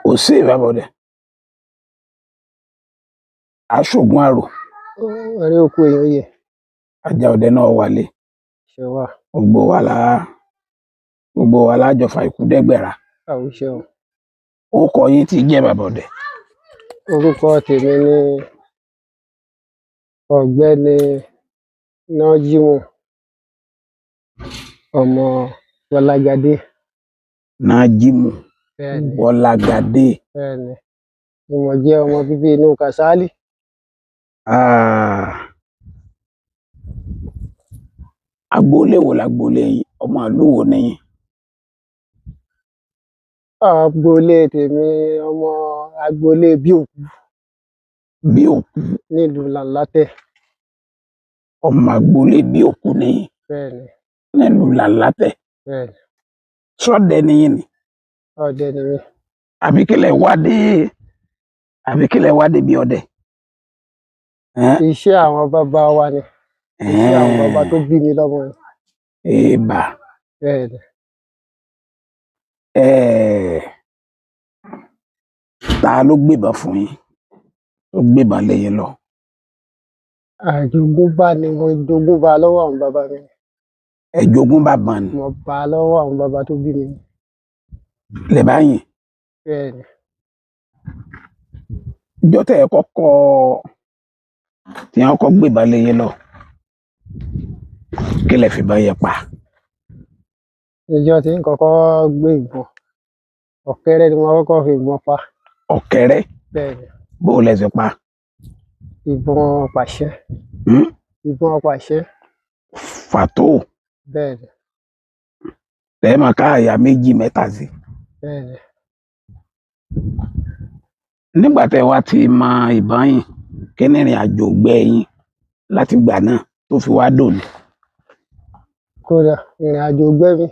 Òsè bàbá ọdẹ aṣògùn àrò. Ẹrí òkú èèyàn yẹ. Ajá ọdẹ náà wálé. Ṣe wà. Gbogbo wa la gbogbo wa la jọ fa ikú dẹ́gbẹ̀rà. Àwùjọ. Orúkọ yín tí jẹ́ bàbá ọdẹ? Orúkọ tèmi ni Ọ̀gbẹ́ni Nájímù ọmọ Bọlágadé. Nájímù? Bẹ́ẹ̀ni. Bọlágadé. Bẹ́ẹ̀ni, ni mo jẹ́ ọmọ bíbí inú Kàsálí. Ah. Agboolé wo lágboolé yín? Ọmọ ìlú wo ni yín? Agboolé tèmi, ọmọ agboolé Bíòkú. Bí òkú. Nílùú Làǹlátẹ̀. Ọmọ agboolé bí òkú ni yín? Bẹ́ẹ̀ni. Nílùú Làǹlátẹ̀. Bẹ́ẹ̀ni. Sọdẹ ni yín ni? Ọdẹ ni mí. Àbí kílẹ̀ wá dé, àbí kílẹ̀ wá dé bí ọdẹ? Ẹ́n? Iṣẹ́ àwọn bàbá wa ni, iṣẹ́ àwọn bàbá tó bí mi lọ́mọ ni. Èèbà. Bẹ́ẹ̀ni. Ẹ̀ẹ́, ta ló gbébọn fún yín tó gbébọn lé yín lọ? Àjogúnbá ni, mo jogún bá lọ́wọ́ àwọn bàbá mi. Ẹ jogún bàbá ni? Mo bá lọ́wọ́ àwọn bàbá tó bí mi. Lẹ bá yìn? Bẹ́ẹ̀ni. Ìjọ́ tẹ́ ẹ kọ́kọ́ tí wọ́n kọ́ gbébọn lé yín lọ, kí lẹ fìbọn yẹn pa? Ìjọ tí ń kọ́kọ́ gbé ìbọn, ọ̀kẹ́rẹ́ ni mo kọ́kọ́ fi ìbọn pa. Ọ̀kẹ́rẹ́? Bẹ́ẹ̀ni. Bó o lẹ ṣe pa? Ìbọn pàṣẹ. Hmm? Ìbọn pàṣẹ. Fàtó? Bẹ́ẹ̀ni. Tẹ́ ẹ máa ká àyà méjì mẹ́ta sí? Bẹ́ẹ̀ni. Nígbà tẹ́ wá ti mọ ìbọn yìn, kí ni ìrìn àjò gbẹ yín láti gbà náà tó fi wá dòní? Kódà ìrìn àjò gbẹ́ mi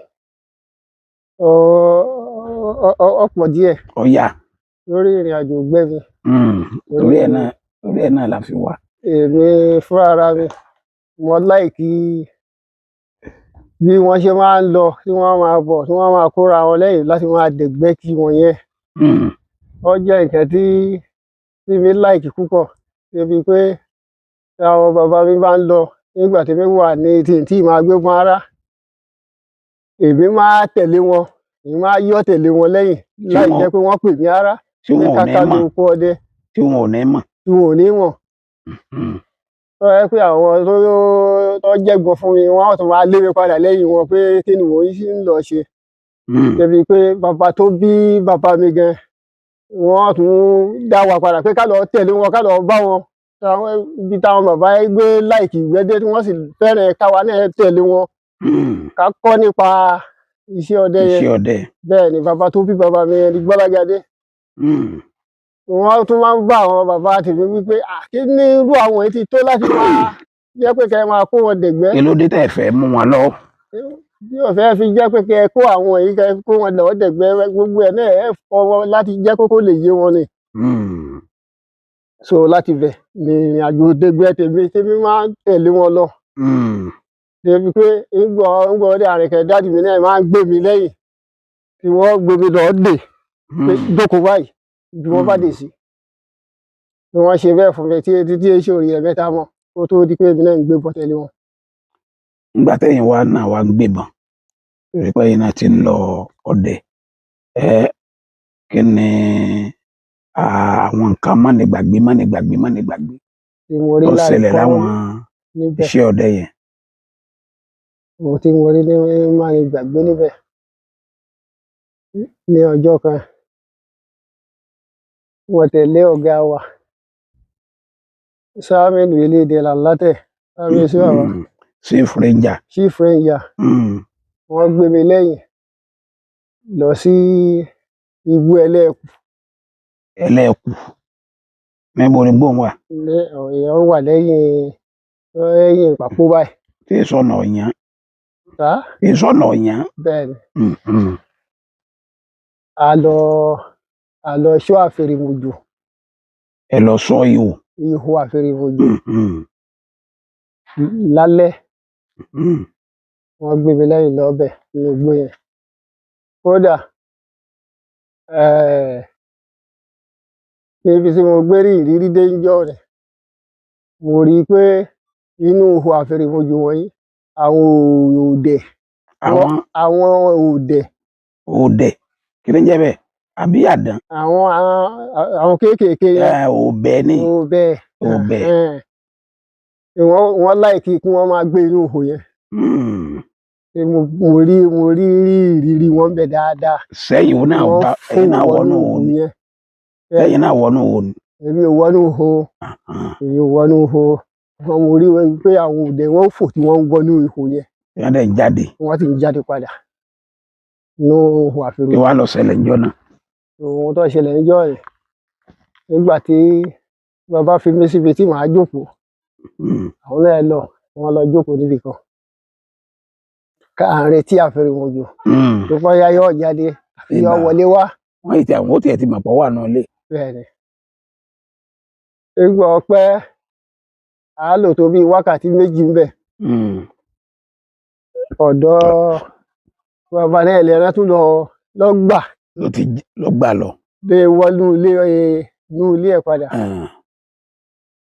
ọ̀pọ̀ díẹ̀. Ọ̀yà. Lórí ìrìn àjò gbẹ́ mi. Torí ẹ̀ náà la fi wá. Èmi fúnra ara mi, mo like bí wọ́n ṣe máa ń lọ, tí wọ́n máa bọ̀, tí wọ́n máa kóra wọn lẹ́yìn láti máa dẹ̀gbẹ́ kí wọn yẹn. Ó jẹ́ nǹkan tí mi like púpọ̀ débi pé tí àwọn bàbá mi bá ń lọ nígbà tí mi wà ní tí máa gbé wọn rárá, èmi máa tẹ̀lé wọn, èmi máa yọ́ tẹ̀lé wọn lẹ́yìn láì jẹ́ pé wọ́n pè mí rárá. Tí wọn ò ní ká mọ̀. Ló kó ọdẹ. Tí wọn ò ní mọ̀. Tí wọn ò ní mọ̀. Tó yẹ pé àwọn tó jẹ́gbọ́n fún mi, wọ́n á tún máa lé mi padà lẹ́yìn wọn pé kí ni mò ń lọ ṣe. Débi pé bàbá tó bí bàbá mi gan, wọ́n tún dá wa padà pé ká lọ tẹ̀lé wọn, ká lọ bá wọn. Ibi táwọn bàbá gbé like ìgbẹ́ dé, tí wọ́n sì fẹ́ràn káwa náà tẹ̀lé wọn, ká kọ́ nípa iṣẹ́ ọdẹ yẹn. Iṣẹ́ ọdẹ. Bẹ́ẹ̀ ni, bàbá tó bí bàbá mi yẹn ní Gbọ́lágadé. Wọ́n tún máa ń bá àwọn bàbá tèmi wípé kí ní irú àwọn èyí ti tó láti máa jẹ́ pé kẹ́ ẹ máa kó wọn dẹ̀gbẹ́? Kí ló dé tẹ́ ẹ fẹ́ mú wọn lọ? Bí ò fẹ́ fi jẹ́ pé kẹ́ ẹ kó àwọn èyí, kẹ́ ẹ kó wọn lọ dẹ̀gbẹ́, gbogbo ẹ̀ náà ẹ fọ́ wọn láti jẹ́ kókó lè yé wọn ni. So láti bẹ̀ ni ìrìn àjò dẹ̀gbẹ́ tèmi máa ń tẹ̀lé wọn lọ. Débi pé ńgbọ́ ọdẹ àrìnkẹ́, daddy mi náà máa ń gbé mi lẹ́yìn, tí wọ́n gbé mi lọ dè pé jókòó báyìí bí wọ́n bá dé sí. Bí wọ́n ṣe bẹ́ẹ̀ fún mi tí títí èso orí ẹ̀ mẹ́ta mọ́ kó tó di pé èmi náà ń gbé bọ́ tẹ̀lé wọn. Nígbà tẹ́yìn wá náà wá ń gbébọn, torí pé ẹ̀yin náà ti ń lọ ọdẹ, ẹ kí ni àwọn nǹkan mánigbàgbé mánigbàgbé mánigbàgbé Tí mo rí tó láì ṣẹlẹ̀ kọ́ láwọn níbẹ̀? iṣẹ́ ọdẹ yẹn? Ohun tí mo rí ní mánigbàgbé níbẹ̀ ní ọjọ́ kan, mo tẹ̀lé ọ̀gá wa Saminu Elédè Làǹlátẹ̀, kábíyèsí bàbá. Chief Ranger. Chief Ranger. Wọ́n gbé mi lẹ́yìn lọ sí igbó Ẹlẹ́ẹ̀kú. Ẹlẹ́ẹ̀kú, níbo ni gbóhùn wà? Ní ọ̀yọ́ wà, lẹ́yìn Ìpàpó báyìí. Tí sọnà ọ̀yàn? Tá. Tí sọnà ọ̀yàn? Bẹ́ẹ̀ ni. A lọ ṣọ́ àfẹrẹ̀mọjò. Ẹ lọ sọ ihò? Ihò àfẹrẹ̀mọjò lálẹ́. Wọ́n gbé mi lẹ́yìn lọ́bẹ̀ nínú igbó yẹn. Kódà Níbi tí mo gbé rí ìrírí dé ńjọ́ rẹ̀, mo rí i pé inú ihò àfẹrẹ̀mọjò wọ̀nyí, àwọn òòdẹ̀, Àwọn àwọn òòdẹ̀, òòdẹ̀, kí ni ń jẹ́ bẹ́ẹ̀? Àbí àdán? Àwọn kéékèèké yẹn. Òòbẹ̀ ni. Òòbẹ̀. Òòbẹ̀. Wọ́n láìkí kí wọ́n máa gbé inú ihò yẹn. Pé mo rí ìrírí wọn bẹ̀ dáadáa. Sẹ́yìn òun náà Wọ́n bá fò ẹ̀yin náà wọnú wọnú ihò ihò ni. yẹn. Sẹ́yìn náà wọnú ihò ni. Èmi ò wọnú ihò. Èmi ò wọnú ihò. Wọ́n mo rí wọn pé àwọn òòdẹ̀ wọ́n fò tí wọ́n ń wọnú ihò yẹn. Wọ́n dẹ̀ ń jáde. Wọ́n sì ń jáde padà nínú ihò Kí àfẹrẹ̀mọjò. wàá lọ ṣẹlẹ̀ ńjọ́ náà? Ohun tó ṣẹlẹ̀ níjọ́ yẹn, nígbà tí bàbá fi mí síbi tí màá jókòó, àwọn náà lọ, wọ́n lọ jókòó níbì kan. Ká à ń retí àfẹrẹ̀mọjò. Tó bóyá yóò jáde àbí yóò wọlé wá. Wọ́n yìí tí àwọn ó tiẹ̀ ti mọ̀ pọ̀ wà náà lé. Bẹ́ẹ̀ ni. Nígbà ọpẹ́, a lò tó bí wákàtí 2 ńbẹ̀. Ọ̀dọ̀ bàbá náà lẹran tún lọ lọ gbà. Ló ti lọ gbà lọ. Dé wọnú ilé inú ilé ẹ̀ padà.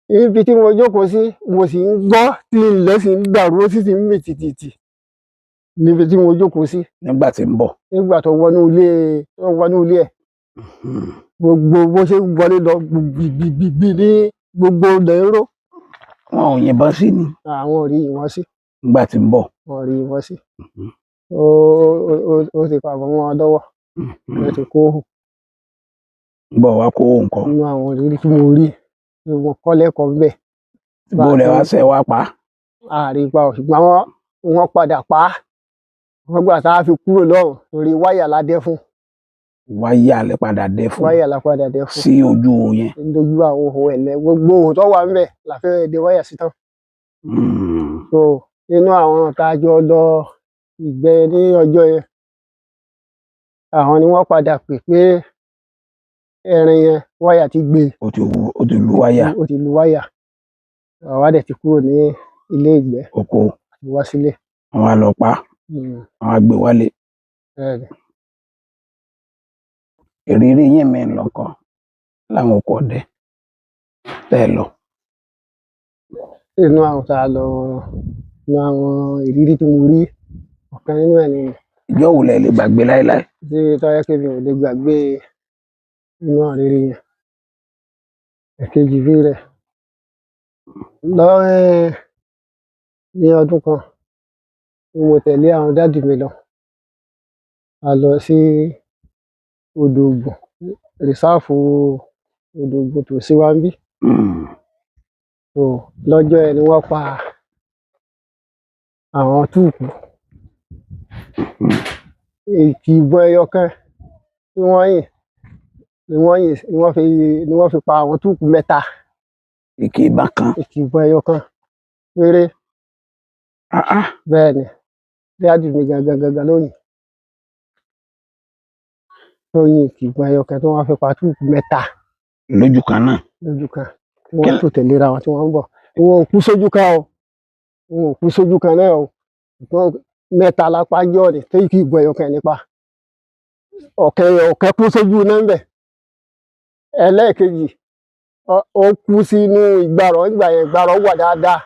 Ibi tí mo jókòó sí, mo sì ń gbọ́ tí ilẹ̀ sì ń dàrú, ó sì ti ń mì tìtìtì níbi tí mo jókòó sí. Nígbà tí ń bọ̀. Nígbà tó wọnú ilé tó wọnú ilé ẹ̀. Gbogbo bó ṣe ń wọlé lọ gbìgbìgbì ní gbogbo ilẹ̀ ń ró. Wọn ò yìnbọn sí ni. Àwọn ò rí ìwọ̀n sí. Nígbà tí ń bọ̀. Wọn ò rí ìwọ̀n sí. Ó ti pàbọ̀ mọ́ wọn lọ́wọ́. Ó ti kó Ń bọ̀ wá kó nǹkan. Nínú àwọn ìrírí tí mo rí, tí mo kọ́ lẹ́kọ̀ọ́ ńbẹ̀. Bó lẹ wá ṣe wá pa á? A rí pa ò, ṣùgbọ́n wọ́n padà pa á. Wọ́n gbà tá a fi kúrò lọ́hùn torí wáyà la dẹ́ fún. Wáyà lẹ padà dẹ fún. Wáyà la padà dẹ́ fún. Sí ojú ihò yẹn. Lójú àwọn ihò ẹ̀lẹ́ gbogbo ihò tó wà ńbẹ̀ la fẹ́ dẹ wáyà sí tán. So nínú àwọn tá a jọ lọ ìgbẹ́ ní ọjọ́ yẹn, àwọn ni wọ́n padà pè pé ẹran yẹn wáyà ti gbé. Ó ti lu wáyà. Ó ti lu wáyà. Àwa dẹ̀ ti kúrò ní ilé ìgbẹ́. Oko. Àti wá sílé. Wọ́n wá lọ pa á. Wọ́n á gbé wálé. Bẹ́ẹ̀ ni. Ìrírí yín mi lọ́kọ̀ láwọn oko ọdẹ tẹ́ ẹ lọ. Inú àwọn tá a lọ, nínú àwọn ìrírí tí mo rí, ọ̀kan nínú ẹ̀ ni. Ìjọ́ wo lẹ lè gbàgbé láéláé? Tí tó jẹ́ pé mi ò lè gbàgbé inú ìrírí yẹn. Ẹ̀kejì bí rẹ̀. Lọ́ ní ọdún kan tí mo tẹ̀lé àwọn daddy mi lọ. A lọ sí Odò Ògùn, reserve Odò Ògùn tòsí wa ńbí. So lọ́jọ́ yẹn ni wọ́n pa àwọn túùkù. Ìkì ìbọn ẹyọ kan tí wọ́n yìn ni wọ́n yìn ni wọ́n fi pa àwọn túùkù 3. Ìkì ìbọn kan. Ìkì ìbọn ẹyọ kan péré. Ah ah. Bẹ́ẹ̀ ni. Daddy mi gangan gangan ló yìn. Tó yin ìkì ìbọn ẹyọ kan tí wọ́n fi pa túùkù 3. Lójú kan náà. Lójú kan. Tí wọ́n tò tẹ̀léra wọn tí wọ́n ń bọ̀. Wọn ò kú sójú kan o. Wọn ò kú sójú kan náà o. Ṣùgbọ́n 3 la pa ńjọ́ ni tí ìkì ìbọn ẹyọ kan nípa. Ọ̀kẹ́ kú sójú iná ńbẹ̀. Ẹlẹ́ẹ̀kejì, ó kú sínú ìgbárọ̀ nígbà yẹn, ìgbárọ̀ wà dáadáa.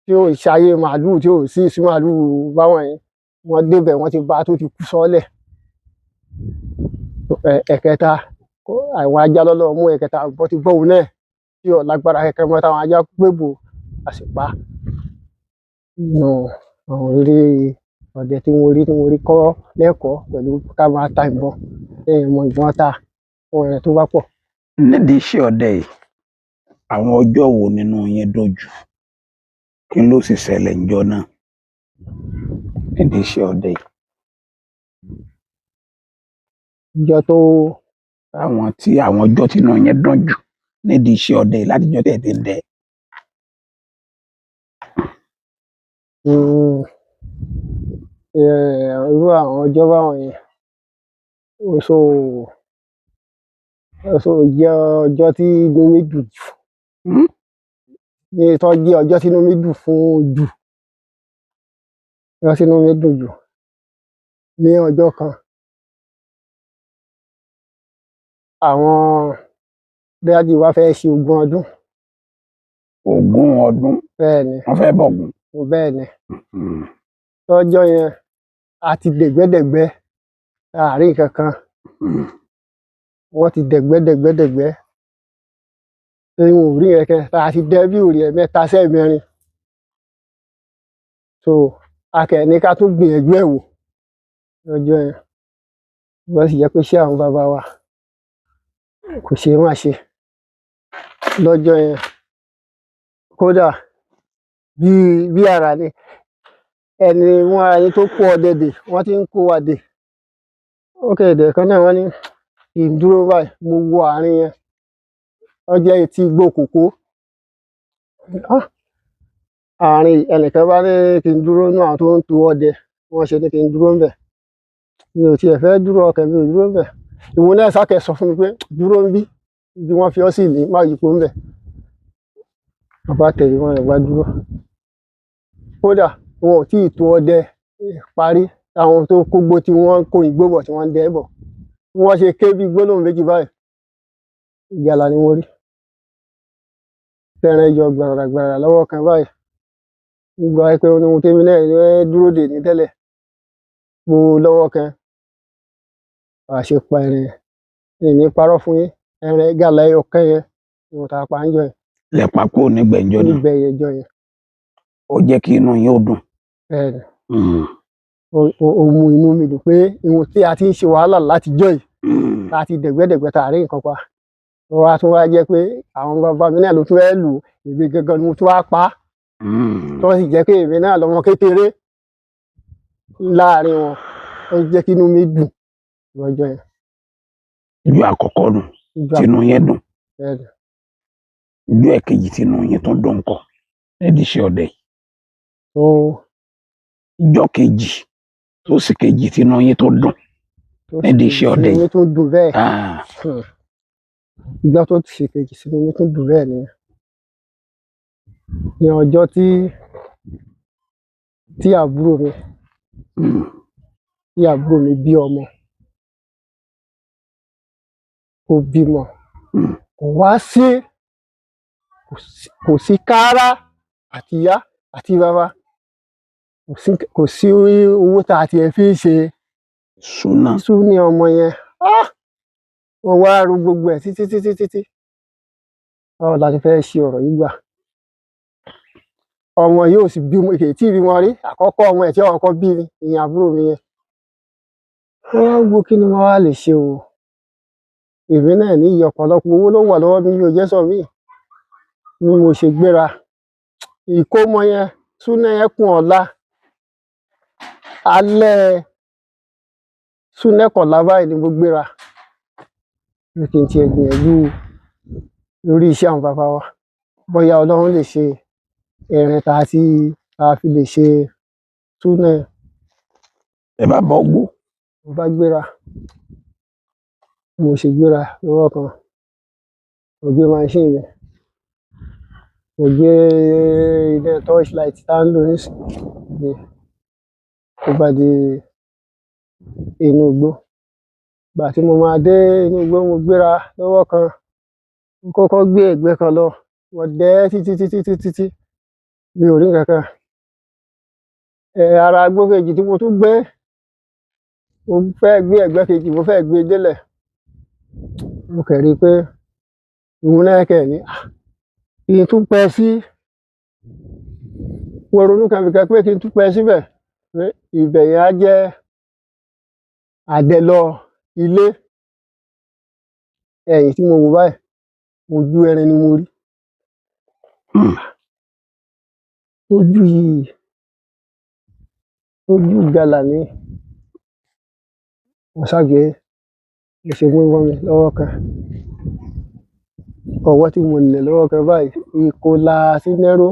Tí ò ṣayé màlúù, tí ò sí sí màlúù báwọn yẹn. Wọ́n débẹ̀, wọ́n ti bá tó ti kú sọ́lẹ̀. Ẹ̀kẹta, àwọn ajá ló lọ mú ẹ̀kẹta, ìbọn ti bọ́ òun náà tí ò lágbára kankan mọ́ táwọn ajá gbé bò ó, a sì pa á. Nínú àwọn ìrírí ọdẹ tí mo rí kọ́ lẹ́kọ̀ọ́ pẹ̀lú ká máa ta ìbọn, kéèyàn mọ ìbọn ta fún ẹran tó bá pọ̀. Nídìí iṣẹ́ ọdẹ yìí, àwọn ọjọ́ wo nínú yín dùn jù? Kí ló sì ṣẹlẹ̀ ńjọ́ náà? Nídìí iṣẹ́ ọdẹ yìí. Ọjọ́ tó Àwọn ọjọ́ tí inú yín dùn jù nídìí iṣẹ́ ọdẹ yìí látijọ́ tẹ́ ẹ ti ń dẹ. Irú àwọn ọjọ́ báwọn yẹn, ó so jẹ́ ọjọ́ tí inú mi dùn jù. Ní tó jẹ́ ọjọ́ tí inú mi dùn fún jù. Ọjọ́ tí inú mi dùn jù ní ọjọ́ kan. Àwọn Daddy wa fẹ́ ṣe 20 ọdún. 20 ọdún. Bẹ́ẹ̀ ni. Wọ́n fẹ́ bọ̀gún. Bẹ́ẹ̀ ni. Lọ́jọ́ yẹn a ti dẹ̀gbẹ́dẹ̀gbẹ́ láàrin kankan. Wọ́n ti dẹ̀gbẹ́dẹ̀gbẹ́dẹ̀gbẹ́ pé wọn ò rí nǹkan tá a ti dẹ́ bí òrì ẹ̀mẹ́ta sẹ́ẹ̀mẹrin. So a kẹ̀ ní ká tún gbìyànjú ẹ̀ wò lọ́jọ́ yẹn. Wọ́n sì jẹ́ pé iṣẹ́ àwọn bàbá wa kò ṣeé má ṣe lọ́jọ́ yẹn. Kódà bí àrà ni ẹni wọn ẹni tó kó ọdẹ dè, wọ́n ti ń kó wa dè. Ó kẹ̀dẹ̀ kan náà wọ́n ní kí n dúró báyìí, mo wo àárín yẹn. Ó jẹ́ etí igbó kòkó. Àárín ẹnìkan bá ní kí n dúró nínú àwọn tó ń to ọdẹ, wọ́n ṣe ní kí n dúró ńbẹ̀. Mi ò tiẹ̀ fẹ́ dúró, ọkàn mi ò dúró ńbẹ̀. Ìwọ náà sákẹ̀ sọ fún mi pé dúró ńbí, bí wọ́n fi ọ́ sí ní má yípo ńbẹ̀. Mo bá tẹ̀lé wọn, bá dúró. Kódà wọn ò tí ì to ọdẹ parí àwọn tó kógbó tí wọ́n ń kó igbó bọ̀ tí wọ́n ń dẹ́ bọ̀. Bí wọ́n ṣe ké bí gbólóhùn méjì báyìí, ìgalà ni mo rí. Tẹ́ran yọ gbàràgbàrà lọ́wọ́ kan báyìí. Nígbà pé ohun tèmi náà dúró dè ní tẹ́lẹ̀. Mo lọ́wọ́ kan. Bá ṣe pa ẹran yẹn. Mi ò ní parọ́ fún yín. Ẹran ìgalà ẹyọ kan yẹn ni mo ta pa níjọ́ yẹn. Lẹ pa kúrò nígbẹ́ ńjọ́ náà. Nígbẹ́ yẹn jọ́ yẹn. Ó jẹ́ kí inú yín ó dùn. Bẹ́ẹ̀ ni. Ó mú inú mi dùn pé ohun tí a ti ń ṣe wàhálà látijọ́ yìí, tá a ti dẹ̀gbẹ́dẹ̀gbẹ́ tá a rí nǹkan pa. Ó wá tún wá jẹ́ pé àwọn bàbá mi náà ló tún fẹ́ lù ú, èmi gangan ni mo tún wá pa á. Tó sì jẹ́ pé èmi náà lọmọ kékeré láàrin wọn. Ó jẹ́ kí inú mi dùn lọ́jọ́ yẹn. Ijọ́ àkọ́kọ́ nù tínú yín dùn. Bẹ́ẹ̀ ni. Ijọ́ ẹ̀kejì tínú yín tún dùn ńkọ́ nídìí iṣẹ́ ọdẹ yìí. Ijọ́ kejì tó sì kejì tínú yín tó dùn nídìí iṣẹ́ ọdẹ Inú yìí. mi tún dùn bẹ́ẹ̀. Ìjọ́ tó ṣe kejì sínú mi tún dùn bẹ́ẹ̀ ni. Ní ọjọ́ tí àbúrò mi tí àbúrò mi bí ọmọ. Ó bímọ. Kò wá sí kò sí kárá àti ìyá àti bàbá. Kò sí owó tá a tiẹ̀ fi ń ṣe Súná. súná ọmọ yẹn. Mo wá ro gbogbo ẹ̀ títí títí títí. Báwo la ṣe fẹ́ ṣe ọ̀rọ̀ yìí gbà? Ọmọ yóò sì bímọ, kì í tí ì bímọ rí. Àkọ́kọ́ ọmọ ẹ̀ tí ó kọ́kọ́ bí ni ìyẹn àbúrò mi yẹn. Mo wá wo kí ni mo wá lè ṣe o. Èmi náà ní iye ọ̀pọ̀lọpọ̀ owó ló wà lọ́wọ́ mi, mi ò jẹ́ sọ mí. Bí mo ṣe gbéra. Ìkómọ yẹn, súná yẹn kù ọ̀la. Alẹ́ súná kọ̀la báyìí ni mo gbéra. Pé kí n tiẹ̀ gbìyànjú lórí iṣẹ́ àwọn bàbá wa. Bóyá Ọlọ́run lè ṣe ẹran tá a fi lè ṣe súná yẹn. Ẹ bá bọ́ gbó. Mo bá gbéra. Mo ṣe gbéra lọ́wọ́ kan. Mo gbé machine mi. Mo gbé iná torchlight tá ń lò nísìnyí. Ó bá di inú igbó. Ìgbà tí mo máa dé inú igbó, mo gbéra lọ́wọ́ kan. Mo kọ́kọ́ gbé ẹ̀gbẹ́ kan lọ. Mo dẹ́ títí títí títí títí. Mi ò rí nǹkan kan. Ara igbó kejì tí mo tún gbé, mo fẹ́ gbé ẹ̀gbẹ́ kejì, mo fẹ́ gbé délẹ̀. Mo kẹ̀ rí pé ìwọ náà kẹ̀ ní, kí n tún pẹ́ sí. Mo ronú kan bìkan pé kí n tún pẹ́ síbẹ̀. Pé ibẹ̀ yẹn á jẹ́ àdẹ̀lọ ilé. Ẹ̀yìn tí mo wò báyìí, ojú ẹran ni mo rí. Ojú yìí, ojú ìgalà ni. Mo ṣàgbé, mo ṣe mú ìbọn mi lọ́wọ́ kan. Ọwọ́ tí mo nà lọ́wọ́ kan báyìí, ìkọlà sí nẹ́ró.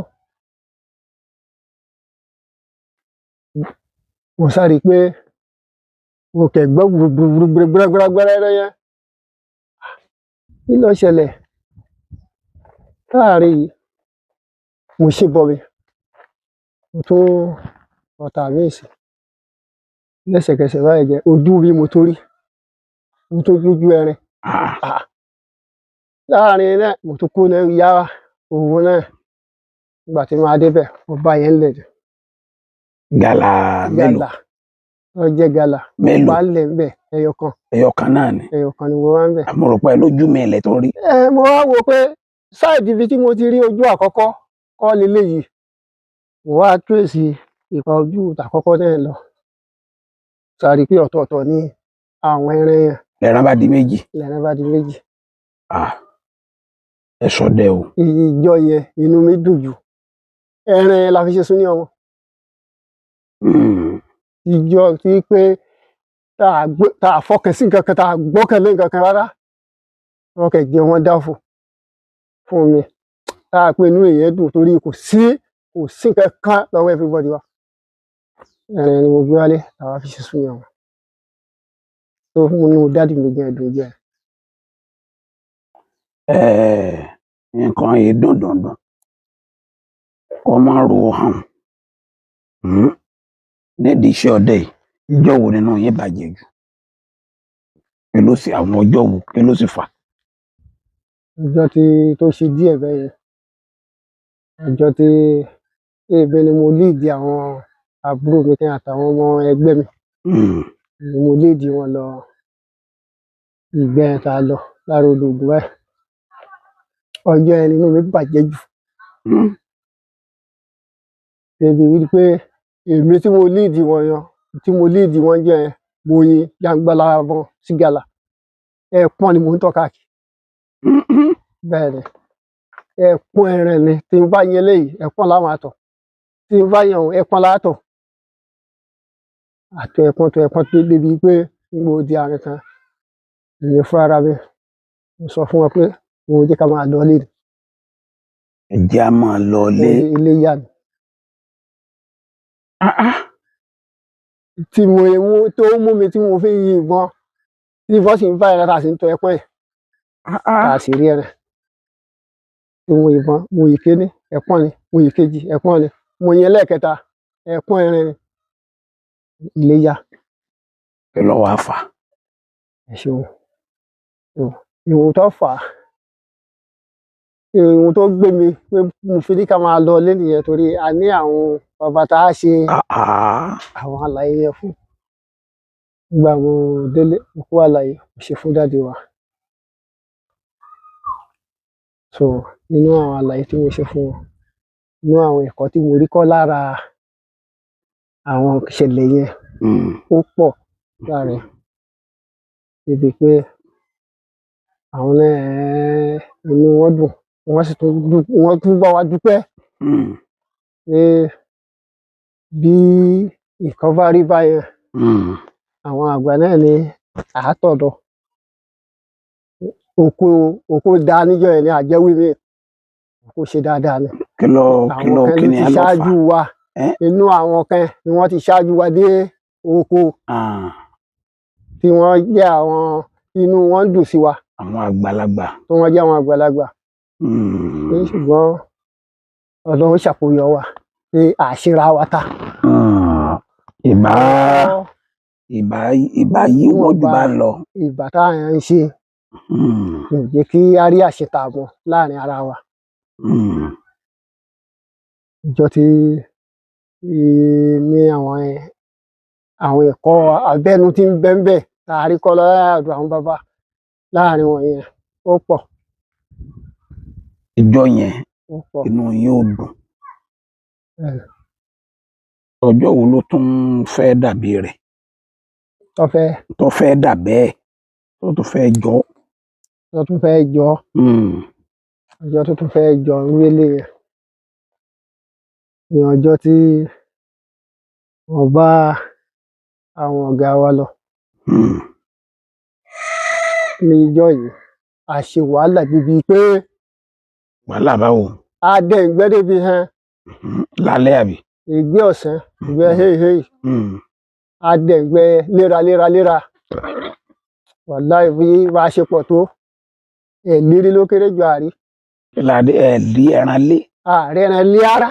Mo sáré pé mo kẹ̀ gbọ́ gbùrùgbùrùgbùrùgbùrùgbùrù yẹn. Kí ló ṣẹlẹ̀? Láàárín yìí, mo ṣe bọ̀ mi. Mo tún ọ̀tá mi sí. Lẹ́sẹ̀kẹsẹ̀ báyìí jẹ́ ojú mi mo tó rí. Mo tó dójú ẹran. Láàrin náà mo tún kó náà yá owó náà. Nígbà tí màá débẹ̀, mo bá yẹn ńlẹ̀ ni. Gàlà mélòó? Gàlà ó jẹ́ gàlà mo Mélòó? bá ńlẹ̀ ńbẹ̀, ẹyọ kan. Ẹyọ kan náà ni? Ẹyọ kan ni mo wá ńbẹ̀. Àmọ́ rò pé lójú mi ilẹ̀ tó rí. Ẹ mo wá wò pé sáìdì ibi tí mo ti rí ojú àkọ́kọ́ kọ́ leléyìí. Mo wá tírèsì ìpa ojú tàkọ́kọ́ náà lọ. Sàrí pé ọ̀tọ̀ọ̀tọ̀ ni àwọn ẹran yẹn. Lẹran bá di méjì. Lẹran bá di méjì. Ah, ẹ ṣọdẹ o. Ìjọ yẹn inú mi dùn jù. Ẹran yẹn la fi ṣe súní ọmọ. Ìjọ tí pé tá a fọkàn sí nǹkan kan, tá a gbọ́kànlé nǹkan kan rárá. Wọ́n kẹ̀ jẹ́ wọ́n dáfò fún mi. Tá a pé inú èèyàn dùn torí kò sí nǹkan kan lọ́wọ́ everybody wa. Ẹran ni mo gbé wálé làwa fi ṣe súní ọmọ. Tó múnú dádì mi gan dùn jẹ́. Nǹkan yìí dùn dùn dùn. Kọ́ máa ro hàn. Nídìí iṣẹ́ ọdẹ yìí, ìjọ́ wo nínú yín bàjẹ́ jù? Kí ló sì àwọn ọjọ́ wo? Kí ló sì fà? Ọjọ́ tí tó ṣe díẹ̀ bẹ́ẹ̀ yẹn. Ọjọ́ tí èmi ni mo lead àwọn àbúrò mi kan àtàwọn ọmọ ẹgbẹ́ mi. Mo lead wọn lọ ìgbẹ́ yẹn tá a lọ lára ológun báyìí. Ọjọ́ yẹn nínú mi bàjẹ́ jù. Débi wípé èmi tí mo lead wọn yan, tí mo lead wọn jẹ́ yẹn, mo yin jàǹgbàlà bọn sí gàlà. Ẹ̀pọ̀n ni mò ń tọ́ káàkiri. Bẹ́ẹ̀ ni. Ẹ̀pọ̀n ẹran ni. Tí n bá yin eléyìí, ẹ̀pọ̀n lá máa tọ̀. Tí n bá yin ọ̀hún, ẹ̀pọ̀n lá tọ̀. Àtọ̀ ẹ̀pọ̀n tọ̀ ẹ̀pọ̀n tó débi pé mo di àárín kan. Èmi fúnra ara mi, mo sọ fún wọn pé mo jẹ́ ká máa lọ ilé. Ẹ jẹ́ á máa lọ ilé. Ilé yá mi. Tí mo mú tó mú mi tí mo fi ń yin ìbọn, tí ìbọn sì ń bá ẹran tá a sì ń tọ ẹpọ́n yẹn. Tá a sì rí ẹran. Tí mo yìnbọn, mo yìn kéní, ẹpọ́n ni, mo yìn kejì, ẹpọ́n ni, mo yìn ẹlẹ́ẹ̀kẹta, ẹpọ́n ẹran ni. Ilé yá. Kí ló wàá fà? Ẹ ṣeun. Ìwọ̀n tó fà á, ìwọ̀n tó gbé mi pé mo fi ní ká máa lọ ilé nìyẹn torí a ní àwọn bàbá tá a ṣe àwọn àlàyé yẹn fún. Nígbà mo délé, mo kó àlàyé, mo ṣe fún dádì wa. So nínú àwọn àlàyé tí mo ṣe fún wọn, nínú àwọn ẹ̀kọ́ tí mo rí kọ́ lára àwọn ìṣẹ̀lẹ̀ yẹn, ó pọ̀ lára ẹ̀. Débi pé àwọn náà inú wọn dùn, wọ́n sì tún wọ́n tún bá wa dúpẹ́ pé bí nǹkan bá rí báyẹn, àwọn àgbà náà ní àátọ̀dọ̀. Oko dá níjọ́ yẹn ní àjẹwí mi. Oko ṣe dáadáa ni. Kí ló kí Àwọn ló kan kí ló ni ti á lọ fà? ṣáájú wa. Inú àwọn kan ni wọ́n ti ṣáájú wa dé oko. Tí wọ́n jẹ́ àwọn inú wọn dùn sí wa. Àwọn àgbàlagbà. Tí wọ́n jẹ́ àwọn àgbàlagbà. Ṣùgbọ́n Ọlọ́run ṣàkóyọ wa pé àṣírà wa ta. Ìbá yí wọ́n jù bá ń lọ. Ìbá tá à ń ṣe kò jẹ́ kí á rí àṣetà mọ́ láàrin ara wa. Ìjọ tí ní àwọn ẹ̀kọ́ abẹ́nú tí ń bẹ ńbẹ̀ tá a rí kọ́ lọ́dọ̀ àwọn bàbá láàrin wọn yẹn, ó pọ̀. Ìjọ yẹn inú yín ò dùn. Ọjọ́ wo ló tún fẹ́ dàbí rẹ̀? Tó fẹ́ dà bẹ́ẹ̀, tó tún fẹ́ jọ. Tó tún fẹ́ jọ. Ọjọ́ tó tún fẹ́ jọ irú eléyìí yẹn ní ọjọ́ tí mo bá àwọn ọ̀gá wa lọ. Ní ijọ́ yìí, a ṣe wàhálà débi pé. Wàhálà báwo? A dẹ ìgbẹ́ débi hẹn. Lálẹ́ àbí? Ìgbẹ́ ọ̀sán, ìgbẹ́ héyì héyì. A dẹ ìgbẹ́ léra léra léra. Wàláì bí a ṣe pọ̀ tó, ẹ̀ lérí ló kéré jù àrí. Kí la dé ẹ̀ lé ẹran lé? Ààrẹ ẹran lé ara.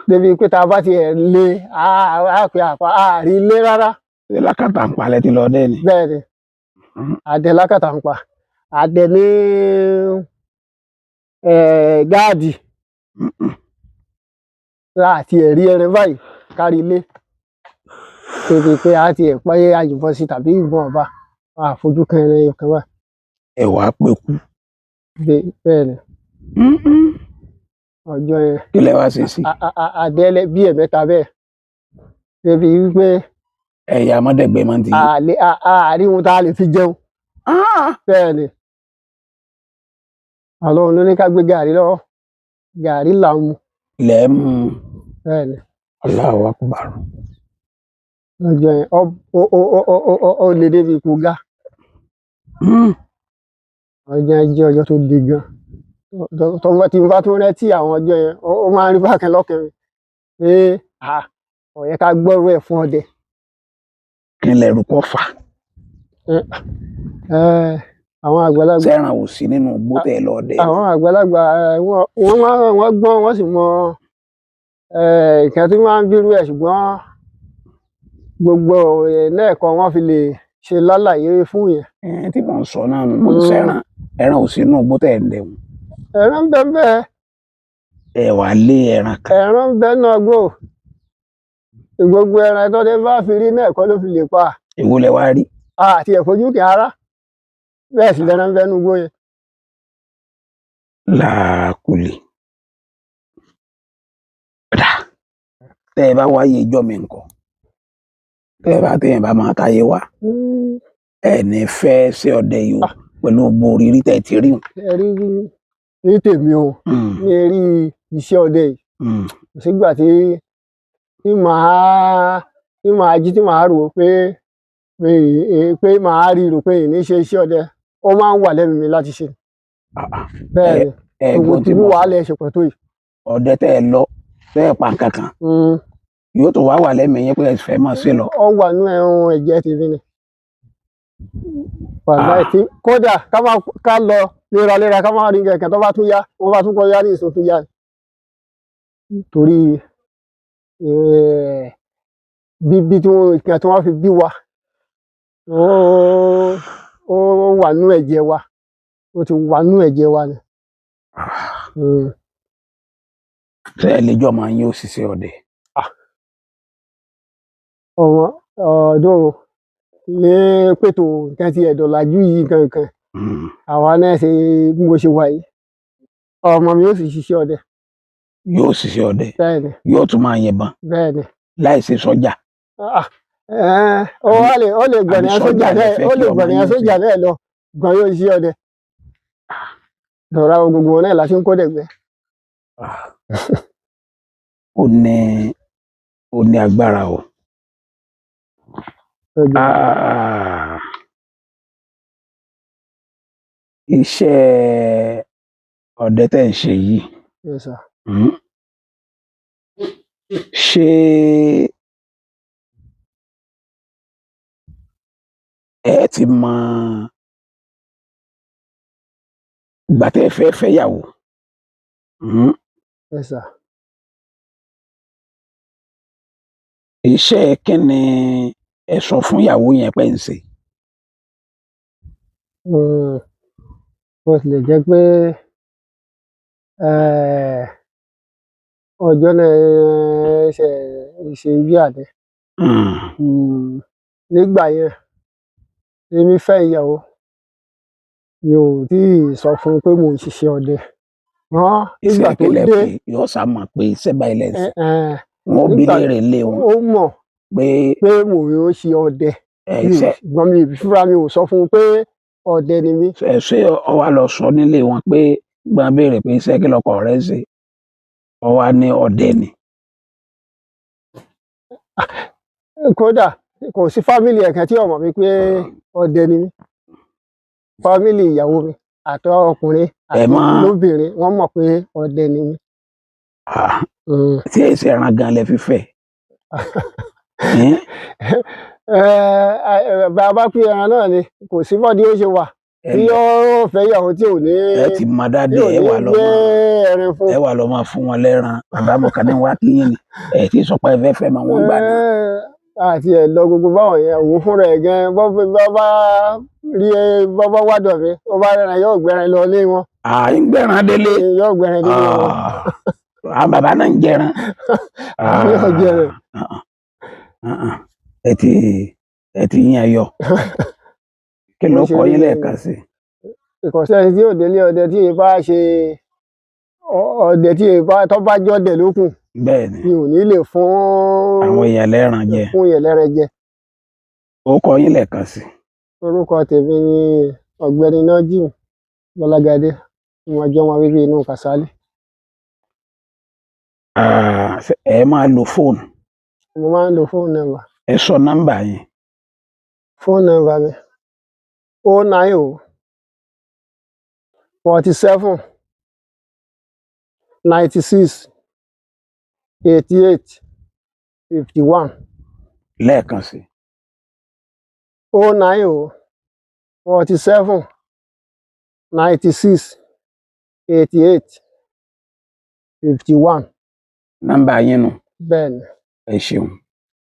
Débi pé tá a bá ti ẹ̀ lé, á pè àpá, àárí lé rárá. Ṣé lákàtà ń palẹ̀ ti lọ dẹ́ ni? Bẹ́ẹ̀ ni. Adẹ lákàtà ń pa. Àdẹ ní gáàdì láti ẹ̀rí ẹran báyìí kárí ilé débi pé a ti ẹ̀ pé àyìnbọn sí tàbí ìbọn ọba a fojú kan ẹran ẹyọ kan báyìí. Ẹ wàá pé kú. Bẹ́ẹ̀ ni ọjọ́ yẹn. Kí lẹ wá ṣe sí? Àdẹ́lẹ̀ bí ẹ̀mẹ́ta bẹ́ẹ̀ débi wípé ẹ̀yà mọ́dẹ̀gbẹ́ máa ń ti. Àlè àárín ohun tá a lè fi jẹun. Bẹ́ẹ̀ ni Ọlọ́run ló ní ká gbé gàrí lọ́wọ́, gàrí là ń mu. Lẹ́ mú. Bẹ́ẹ̀ ni. Allahu Akbar. Lọ́jọ́ yẹn ó lè débi ikú gá. Ọjọ́ yẹn jẹ́ ọjọ́ tó le gan. Tó bá tí n bá tún rántí àwọn ọjọ́ yẹn, ó máa ń rí bákan lọ́kàn mi pé ó yẹ ká gbọ́rọ̀ ẹ̀ fún ọdẹ. Kí lẹ rò kó fà? Àwọn àgbàlagbà. Sẹ́ran ò sí nínú igbó tẹ̀ lọ dẹ. Àwọn àgbàlagbà wọ́n máa wọ́n gbọ́n, wọ́n sì mọ nǹkan tí máa ń bírú ẹ̀, ṣùgbọ́n gbogbo ẹ̀ náà kọ́ wọ́n fi lè ṣe lálàyé fún yẹn. Ẹ tí mò ń sọ náà nù, mo ní sẹ́ran ẹran ò sí nínú igbó tẹ̀ ń dẹ̀wọ̀n. Ẹran ń bẹ ń bẹ. Ẹ wàá lé ẹran kan. Ẹran ń bẹ náà gbò. Gbogbo ẹran tó dé bá fi rí náà kọ́ ló fi lè pa. Èwo lẹ wá rí? Àti ẹ̀fojú kì ara. Bẹ́ẹ̀ sì lẹran ń bẹ nínú igbó yẹn. Làákùlì. Dà tẹ́ ẹ bá wáyé ijọ́ mi nǹkan. Tẹ́ ẹ bá téèyàn bá máa táyé wá. Ẹ ní fẹ́ ṣe ọdẹ yìí o pẹ̀lú gbogbo òrírí tẹ́ ẹ ti rí. Ẹ rí ní tèmi o, ní rí iṣẹ́ ọdẹ yìí. Kò sígbà tí tí màá jí tí màá rò pé pé màá rí rò pé ìní ṣe iṣẹ́ ọdẹ. Ó máa ń wà lẹ́mìí mi láti ṣe. Bẹ́ẹ̀ ni. Ẹ Gbogbo gbọ́n tí tí mo sọ. wàhálà ẹ̀ ṣe pọ̀ tó yìí. Ọdẹ tẹ́ ẹ lọ tẹ́ ẹ pa nǹkan kan yóò tó wá wà lẹ́mìí yín pé ẹ fẹ́ máa ṣe lọ. Ó wà nú ẹ̀hún ẹ̀jẹ̀ tèmi ni. Wàláì tí kódà ká má ká lọ léraléra ká má rí nǹkan tó bá tún yá, wọ́n bá tún kọ́ yá ní ìsìn tó yá ni. Torí bíbí tí wọ́n nǹkan tí wọ́n fi bí wa, ó wà nú ẹ̀jẹ̀ wa, ó ti wà nú ẹ̀jẹ̀ wa ni. Ṣé ẹ lè jọ́ máa yín ó ṣiṣẹ́ ọdẹ? Ọmọ ọdún ní pètò nǹkan tí ẹ̀dọ̀ làjú yìí nǹkan àwa náà ṣe bí mo ṣe wà yìí, ọmọ mi ó sì ṣiṣẹ́ ọdẹ. Yóò ṣiṣẹ́ ọdẹ. Bẹ́ẹ̀ ni. Yóò tún máa yìnbọn. Bẹ́ẹ̀ ni. Láì ṣe sọ́jà. Ó wá lè ó lè gbọ̀nà Àbí sójà sọ́jà lẹ náà fẹ́ ó kí lè ọmọ gbọ̀nà yín sójà ṣe? náà lọ gbọ̀n yóò ṣiṣẹ́ ọdẹ. Lọ́ra gbogbo wọn náà la ṣe ń kó dẹ̀gbẹ́. Ó ní agbára o. Iṣẹ́ ọdẹ tẹ́ ń ṣe yìí. Yes, sir. Ṣé ẹ ti mọ ìgbà tẹ́ ẹ fẹ́ fẹ́yàwó? Yes, sir. Iṣẹ́ kí ni ẹ sọ fún ìyàwó yẹn pé ń ṣe? Bó tilẹ̀ jẹ́ pé ọjọ́ náà ṣe ṣe bí àdé. Nígbà yẹn èmi fẹ́ ìyàwó, mi ò tí ì sọ fún un pé mò ń ṣiṣẹ́ ọdẹ. Wọ́n nígbà Iṣẹ́ tó kí lẹ dé pé yóò sá mọ̀ pé iṣẹ́ báyìí lẹ ń ṣe. Wọn ó bi nígbà léèrè lé wọn ó mọ̀ pé pé mò ń ṣe ọdẹ. Ẹ Mi ò iṣẹ́ ṣùgbọ́n mi fúnra mi ò sọ fún un pé ọdẹ ni mí. Ẹ ṣé ọ wá lọ sọ nílé wọn pé gbọ́n béèrè pé iṣẹ́ kí lọkọ rẹ ń ṣe, ọ wá ní ọdẹ ni. Kódà kò sí family ẹ̀kan tí ò mọ̀ mí pé ọdẹ ni mí. Family ìyàwó mi àti ọkùnrin Ẹ àti lóbìnrin wọ́n mọ̀ pé ọdẹ ni mí. Tí èsì ẹran gan lẹ fi fẹ́? Bá a bá pín ẹran náà ni kò sí bọ́dí ó ṣe wà tí yóò fẹ́ ìyàwó tí ò ní Ẹ ti mọ tí dáadé ò ẹ ní wà lọ gbé mọ ẹran fún. Ẹ wà lọ máa fún wọn lẹ́ran, bàbá mọ̀kànní wá kí yín ni ẹ ti sọ pé ẹ fẹ́ fẹ́ mọ wọn gbà náà. Àti ẹ̀ lọ gbogbo báwọn yẹn, òun fúnra ẹ̀ gan bọ́ bá rí, bọ́ bá wádọ̀ mi, ó bá rẹran, yóò gbẹran lọ ilé wọn. À ń gbẹ̀ràn délé. Yóò gbẹran délé wọn. Ah, àwọn bàbá náà ń jẹran. Yóò jẹran. Ah, ah, ah. Ẹ ti yín ayọ̀. Kí ló Bó ṣe kọ rí yín nìyẹn. lẹ́ẹ̀kan sí? Ìkọ̀sẹ́ ẹni tí yóò délé ọdẹ tí èyí bá ṣe ọdẹ tí èyí bá tọ́ bá jọ́dẹ̀ lókun Bẹ́ẹ̀ ni. ni ò ní lè fún Àwọn èèyàn lẹ́ran jẹ. Fún yẹn lẹ́ran jẹ. Ó kọ yín lẹ́ẹ̀kan sí? Orúkọ tèmi ni Ọ̀gbẹ́ni Najiu Bọ́lágadé, tí mo jẹ́ ọmọ bíbí inú Kàsálí. Ah, ṣé ẹ máa lo fóònù? Mo máa ń lo fóònù nọ́mbà. Ẹ sọ nọ́mbà yín. Fóònù nọ́mbà mi, 090 47 96 88 51. Lẹ́ẹ̀kan sí. 090 47 96 88 51. Nọ́mbà yín nù. Bẹ́ẹ̀ ni. Ẹ ṣeun.